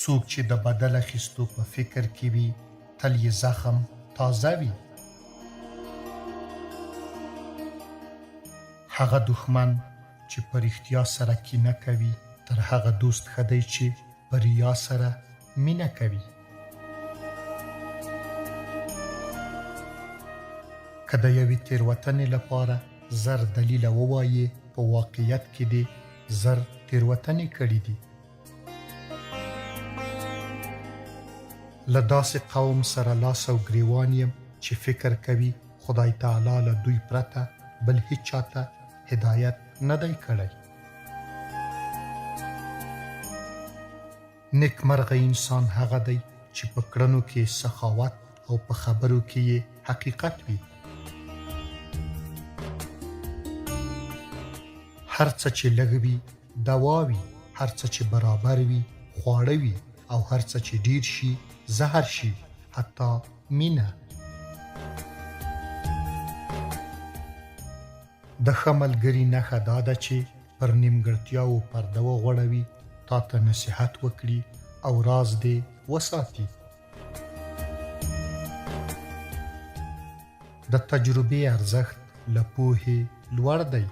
څوک چې د بدل اخیستو په فکر کې وي، تل یې زخم تازه وي. هغه دښمن چې په رښتیا سره کینه کوي، تر هغه دوست ښه دی چې په ریا سره مینه کوي. که د یوې تېروتنې لپاره زر دلیله ووایې، په واقعیت کې دې زر تېروتنې کړې دي. له داسې قوم سره لاس او ګرېوان یم چې فکر کوي خدای تعالی له دوی پرته بل هیچا ته هدایت نه دی کړی. نېکمرغه انسان هغه دی چې په کړنو کې سخاوت او په خبرو کې یې حقیقت وي. هر څه چې لږ وي دوا وي، هر څه چې برابر وي خواړه وي او هر څه چې ډېر شي زهر شي، حتی مینه. د ښه ملګري نښه دا ده چې پر نیمګړتیاوو پرده وغوړوي، تا ته نصیحت وکړي او راز دې وساتي. د تجربې ارزښت له پوهې لوړ دی.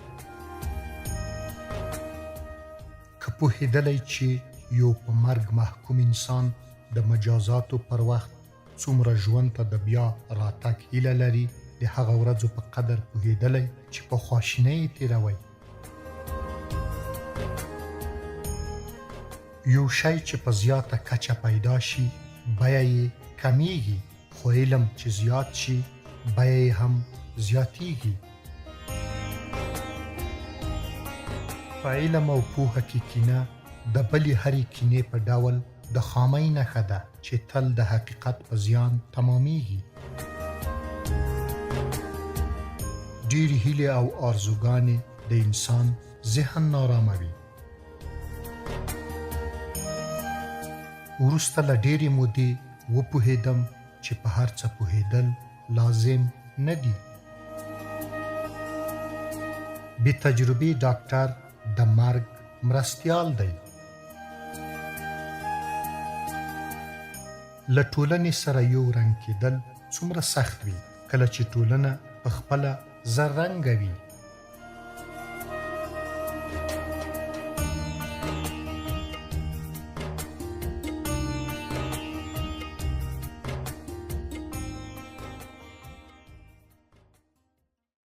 که پوهېدلی چې يو په مرګ محکوم انسان د مجازاتو پر وخت څومره ژوند ته د بيا راتګ هيله لري، د هغه ورځو په قدر پوهېدلی چې په خواشينۍ يې تېروی. يو شی چې په زياته کچه پيدا شي، بیه یې کمېږي، خو علم چې زیات شي، بیه یې هم زیاتېږي. په علم او پوهه کې کینه د بلې هرې کینې په ډول د خامۍ نښه ده چې تل د حقیقت په زیان تمامېږي. ډېرې هیلې او آرزوګانې د انسان ذهن ناراموي. وروسته له ډېرې مودې وپوهېدم چې په هر څه پوهېدل لازم نه دي. بې تجربې ډاکټر د مرګ مرستیال دی. له ټولنې سره یو رنګ کېدل څومره سخت وي، کله چې ټولنه په خپله زر رنګه وي.